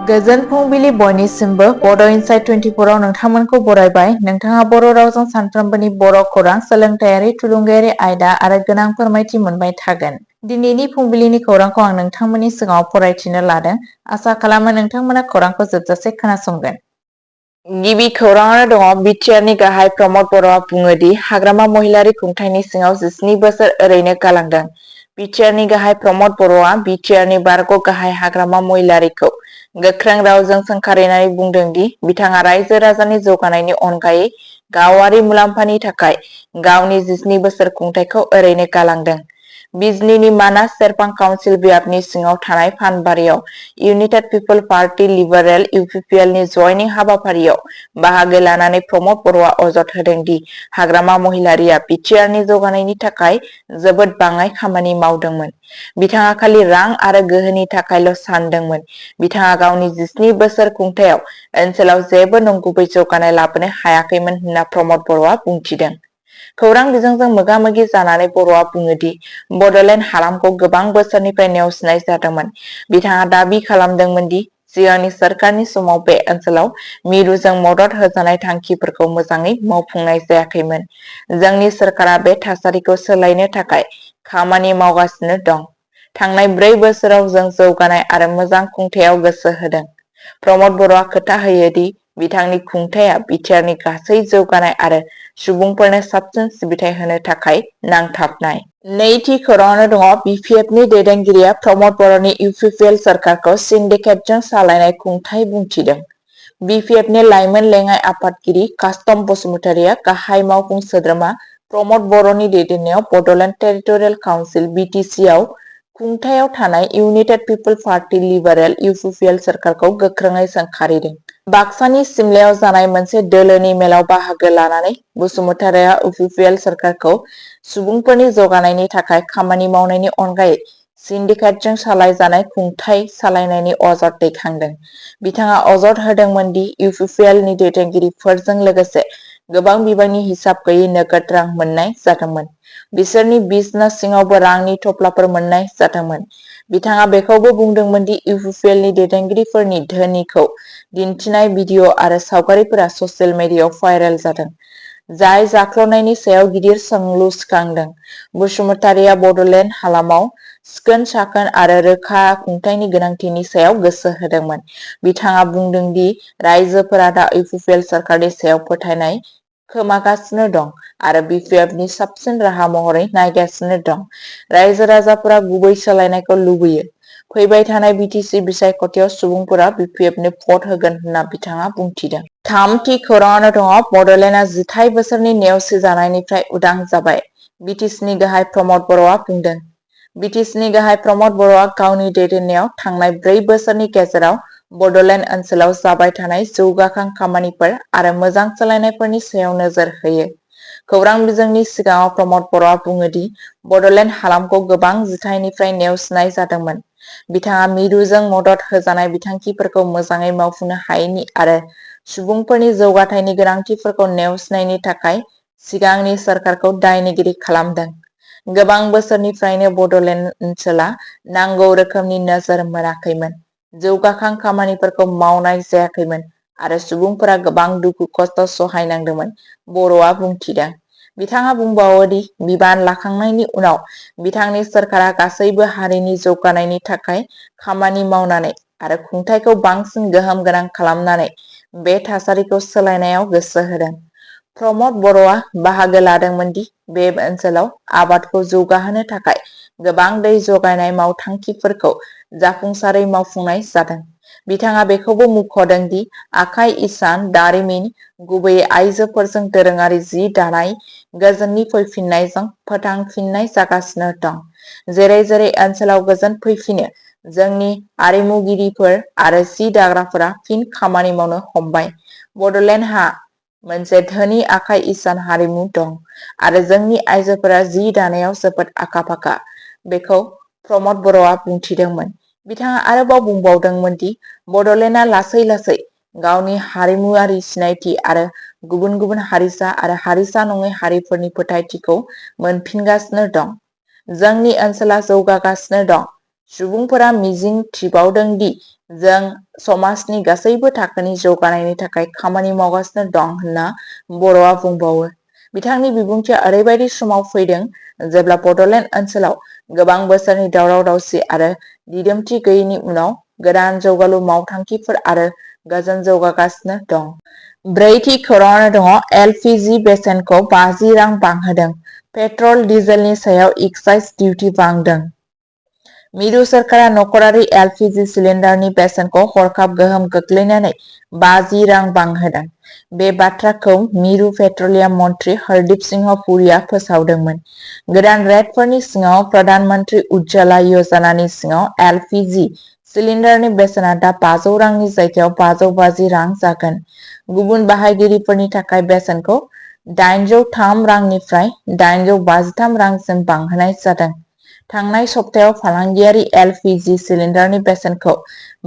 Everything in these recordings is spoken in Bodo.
गोजोन फुंबिलि बयनिसिमबो बड' इनसाइट 24 आव नोंथांमोनखौ बरायबाय। नोंथाङा बर' रावजों सानफ्रोमबोनि बर' खौरां, सोलोंथायारि, थुलुंगायारि आयदा आरो गोनां फोरमायथि मोनबाय थागोन। दिनैनि फुंबिलिनि खौरांखौ आं नोंथांमोननि सिगाङाव फरायथिनो लादों। आसा खालामो नोंथांमोना खौरांखौ जोबजासे खोनासंगोन। गिबि खौराङानो दङ। बिटिआरनि गाहाय प्रमद बर'आ बुङो दि हाग्रामा महिलारि खुंथायनि सिङाव 17 बोसोर ओरैनो गालांदों। बिटिआरनि गाहाय प्रमद बर'आ बिटिआरनि बारग' गाहाय हाग्रामा महिलारिखौ गोख्रों रावजों सोंखारिनानै बुंदों दि बिथाङा रायजो राजानि जौगानायनि अनगायै गावारि मुलाम्फानि थाखाय गावनि 17 बोसोर खुंथायखौ ओरैनो गालांदों। बिजनीनि मानास सेरफां काउन्सिल बियाबनि सिङाव थानाय फानबारियाव इउनाइटेड पिपल पार्टी लिबारेल UPPL नि जयनिं हाबाफारियाव बाहागो लानानै प्रमद बर'आ अजद होदों दि हाग्रामा महिलारिया बिटिआरनि जौगानायनि थाखाय जोबोद बाङाइ खामानि मावदोंमोन। बिथाङा खालि रां आरो गोहोनि थाखायल' सानदोंमोन। बिथाङा गावनि 17 बोसोर खुंथायाव ओनसोलाव जेबो नंगुबै जौगानाय लाबोनो हायाखैमोन होनना प्रमद बर'आ बुंथिदों। खौरां बिजोंजों मोगा-मोगि जानानै बर'आ बुङो दि बड'लेण्ड हालामखौ गोबां बोसोरनिफ्राय नेवसिनाय जादोंमोन। बिथाङा दाबि खालामदोंमोन दि सिगांनि सोरखारनि समाव बे ओनसोलाव मिरुजों मदद होजानाय थांखिफोरखौ मोजाङै मावफुंनाय जायाखैमोन। जोंनि सोरखारा बे थासारिखौ सोलायनो थाखाय खामानि मावगासिनो दं। थांनाय 4 बोसोराव जों जौगानाय आरो मोजां खुंथायाव गोसो होदों। प्रमद बर'आ खोथा होयो दि बिथांनि खुंथाया बिटिआरनि गासै जौगानाय आरो सुबुंफोरनो साबसिन सिबिथाइ होनो थाखाय नांथाबनाय। नैथि खौराङानो दङ। BPFनि दैदेनगिरिया प्रमद बर'नि UPPL सोरखारखौ सिन्डिकेटजों सालायनाय खुंथाय बुंथिदों। BPFनि लाइमोन लेङाइ आफादगिरि कास्टम बसुमतारीया गाहाय मावफुं सोद्रोमा प्रमद बर'नि दैदेननायाव बड'लेण्ड टेरिटरियेल काउन्सिल BTC आव खुंथायाव थानाय इउनाइटेड पिपल पार्टी लिबारेल UPPL सोरखारखौ गोख्रोङै सोंखारिदों। बाक्सानि सिमलायाव जानाय मोनसे दोलोनि मेलाव बाहागो लानानै बसुमतारीया UPPL सोरखारखौ सुबुंफोरनि जौगानायनि थाखाय खामानि मावनायनि अनगायै सिन्डिकेटजों सालायजानाय खुंथाय सालायनायनि अजद दैखांदों। बिथाङा अजद होदोंमोन दि UPPL नि दैदेनगिरिफोरजों लोगोसे गोबां बिबांनि हिसाब गैयै नोगोद रां मोननाय जादोंमोन। बिसोरनि बिजनेस सिङावबो रांनि थफ्लाफोर मोननाय जादोंमोन। बिथाङा बेखौबो बुंदोंमोन दि UPPL नि दैदेनगिरिफोरनि धोनिखौ दिन्थिनाय भिडिअ आरो सावगारिफोरा ससियेल मिडियायाव भाइरेल जादों, जाय जाख्ल'नायनि सायाव गिदिर सोंलु सिखांदों। बसुमतारीया बड'लेण्ड हालामाव सिखोन-साखोन आरो रोखा खुंथायनि गोनांथिनि सायाव गोसो होदोंमोन। बिथाङा बुंदों दि रायजोफोरा दा UPPL सोरखारनि सायाव फोथायनाय खोमागासिनो दं आरो BPFनि साबसिन राहा महरै नायगासिनो दं। रायजो-राजाफोरा गुबै सोलायनायखौ लुबैयो। फैबाय थानाय BTC बिसायख'थियाव सुबुंफोरा BPFनो भट होगोन होनना बिथाङा बुंथिदों। थामथि खौराङानो दङ। बड'लेण्डआ 10 बोसोरनि नेवसिजानायनिफ्राय उदां जाबाय। BTCनि गाहाय प्रमद बर'आ बुंदों। BTCनि गाहाय प्रमद बर'आ गावनि दैदेननायाव थांनाय 4 बोसोरनि गेजेराव बड'लेण्ड ओनसोलाव जाबाय थानाय जौगाखां खामानिफोर आरो मोजां सोलायनायफोरनि सायाव नोजोर होयो। खौरां बिजोंनि सिगाङाव प्रमद बर'आ बुङो दि बड'लेण्ड हालामखौ गोबां जिथाइनिफ्राय नेवसिनाय जादोंमोन। बिथाङा मिरुजों मदद होजानाय बिथांखिफोरखौ मोजाङै मावफुंनो हायैनि आरो सुबुंफोरनि जौगाथायनि गोनांथिफोरखौ नेवसिनायनि थाखाय सिगांनि सोरखारखौ दायनिगिरि खालामदों। गोबां बोसोरनिफ्रायनो बड'लेण्ड ओनसोला नांगौ रोखोमनि नोजोर मोनाखैमोन, जौगाखां खामानिफोरखौ मावनाय जायाखैमोन आरो सुबुंफोरा गोबां दुखु खस्थ' सहायनांदोंमोन, बर'आ बुंथिदों। बिथाङा बुंबावो दि बिबान लाखांनायनि उनाव बिथांनि सोरखारा गासैबो हारिनि जौगानायनि थाखाय खामानि मावनानै आरो खुंथायखौ बांसिन गोहोम गोनां खालामनानै बे थासारिखौ सोलायनायाव गोसो होदों। प्रमद बर'आ बाहागो लादोंमोन दि बे ओनसोलाव आबादखौ जौगाहोनो थाखाय गोबां दै जगायनाय मावथांखिफोरखौ जाफुंसारै मावफुंनाय जादों। बिथाङा बेखौबो मुंख'दों दि आखाइ इसान दारिमिन, गुबैयै आइजोफोरजों दोरोङारि जि दानाय, गोजोननि फैफिन्नायजों फोथांफिन्नाय जागासिनो दं। जेरै जेरै ओनसोलाव गोजोन फैफिनो, जोंनि आरिमुगिरिफोर आरो जि दाग्राफोरा फिन खामानि मावनो हमबाय। बड'लेण्डहा मोनसे धोनि आखाइ इसान हारिमु दं आरो जोंनि आइजोफोरा जि दानायाव जोबोद आखा-फाखा। बेखौ प्रमद बर'आ बुंथिदोंमोन। बिथाङा आरोबाव बुंबावदोंमोन दि बड'लेण्डआ लासै लासै गावनि हारिमुआरि सिनायथि आरो गुबुन गुबुन हारिसा आरो हारिसा नङै हारिफोरनि फोथायथिखौ मोनफिनगासिनो दं। जोंनि ओनसोला जौगागासिनो दं। सुबुंफोरा मिजिं थिबावदों दि जों समाजनि गासैबो थाखोनि जौगानायनि थाखाय खामानि मावगासिनो दं होनना बर'आ बुंबावो। बिथांनि बिबुंथिया ओरैबायदि समाव फैदों जेब्ला बड'लेण्ड ओनसोलाव गोबां बोसोरनि दावराव-दावसि आरो दिदोमथि गैयैनि उनाव गोदान जौगालु मावथांखिफोर आरो गोजोन जौगागासिनो दं। ब्रैथि खौराङाव दङ एलपिजि बेसेनखौ 50 रां बांहोदों। पेट्रल डिजेलनि सायाव एक्साइज डिउटि बांदों। मिरु सोरखारा नखरारि एलपिजि सिलिन्डारनि बेसेनखौ हरखाब गोहोम खोख्लैनानै 50 रां बांहोदों। बे बाथ्राखौ मिरु पेट्रलियाम मन्त्रि हरदीप सिंह पुरीआ फोसावदोंमोन। गोदान रेटफोरनि सिङाव प्रधान मन्त्रि उज्ज्वला योजनानि सिङाव एलपिजि सिलिन्डारनि बेसेना दा 500 रांनि जायगायाव 550 रां जागोन। गुबुन बाहायगिरिफोरनि थाखाय बेसेनखौ 803 रांनिफ्राय 853 रांसिम बांहोनाय जादों। थांनाय सप्तायाव फालांगियारि एलपिजि सिलिन्डारनि बेसेनखौ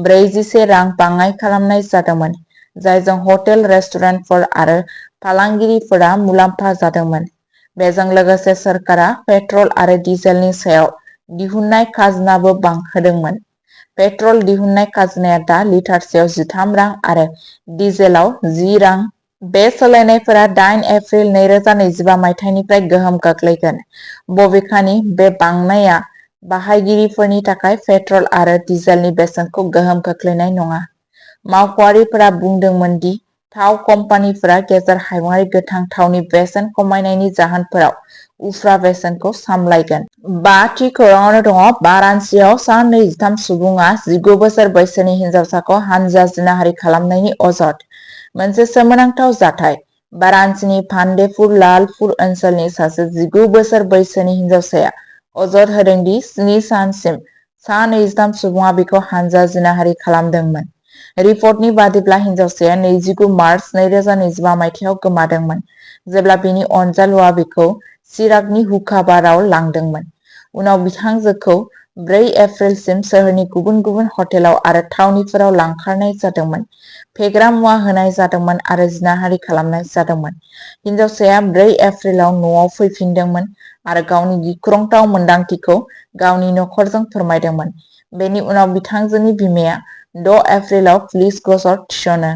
41 रां बाङाइ खालामनाय जादोंमोन, जायजों हटेल, रेस्टुरेन्टफोर आरो फालांगिरिफोरा मुलाम्फा जादोंमोन। बेजों लोगोसे सोरखारा पेट्रल आरो डिजेलनि सायाव दिहुननाय खाजोनाबो बांहोदोंमोन। पेट्रल दिहुननाय खाजोनाया दा लिटारसेयाव 13 रां आरो डिजेलाव 10 रां। बे सोलायनायफोरा 8 एप्रिल 2025 मायथाइनिफ्राय गोहोम खोख्लैगोन। बबेखानि बे बांनाया बाहायगिरिफोरनि थाखाय पेट्रल आरो डिजेलनि बेसेनखौ गोहोम खोख्लैनाय नङा। मावख'आरिफोरा बुंदोंमोन दि थाव कम्पानिफोरा गेजेर हायुंआरि गोथां थावनि बेसेन खमायनायनि जाहोनफोराव उफ्रा बेसेनखौ सामलायगोन। 5 थि खौराङाव दङ वाराणसीआव सा 23 सुबुङा 19 बोसोर बैसोनि हिनजावसाखौ हानजा जिनाहारि खालामनायनि अजद। मोनसे सोमोनांथाव जाथाय। वाराणसीनि भान्डेपुर लालपुर ओनसोलनि सासे 19 बोसोर बैसोनि हिनजावसाया अजद होदों दि 7 सानसिम सा 23 सुबुङा बिखौ हानजा जिनाहारि खालामदोंमोन। रिपर्टनि बादिब्ला हिनजावसाया 29 मार्च 2025 मायथाइयाव गोमादोंमोन, जेब्ला बिनि अनजालुआ बिखौ चिरागनि हुक्का बारआव लांदोंमोन। उनाव बिथांजोखौ 4 एप्रिलसिम सोहोरनि गुबुन गुबुन हटेलाव आरो थावनिफोराव लांखारनाय जादोंमोन, फेग्रा मुवा होनाय जादोंमोन आरो जिनाहारि खालामनाय जादोंमोन। हिनजावसाया 4 एप्रिलाव न'आव फैफिनदोंमोन आरो गावनि गिख्रंथाव मोन्दांथिखौ गावनि नखरजों फोरमायदोंमोन। बेनि उनाव बिथांजोनि बिमाया 6 एप्रिलाव पुलिस गसर थिसनो।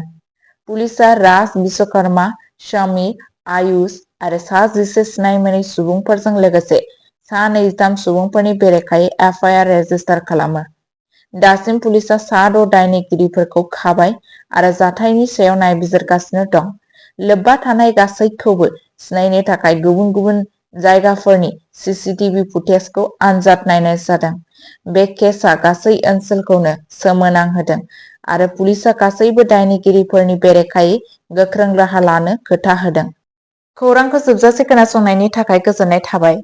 पुलिसआ राज विश्वकर्मा, समीर, आयुष आरो सा 11 सिनाय मोनै सुबुंफोरजों लोगोसे सा 23 सुबुंफोरनि बेरेखायै एफआइआर रेजिस्टार खालामो। दासिम पुलिसआ सा 6 दायनिगिरिफोरखौ खाबाय आरो जाथायनि सायाव नायबिजिरगासिनो दं। लोब्बा थानाय गासैखौबो सिनायनो थाखाय गुबुन गुबुन जायगाफोरनि सीसीटीवी फुटेजखौ आनजाद नायनाय जादों। बे केसआ गासै ओनसोलखौनो सोमोनांहोदों आरो पुलिसआ गासैबो दायनिगिरिफोरनि बेरेखायै गोख्रों राहा लानो खोथा होदों। खौरांखौ जोबजासे खोनासंनायनि थाखाय गोजोननाय थाबाय।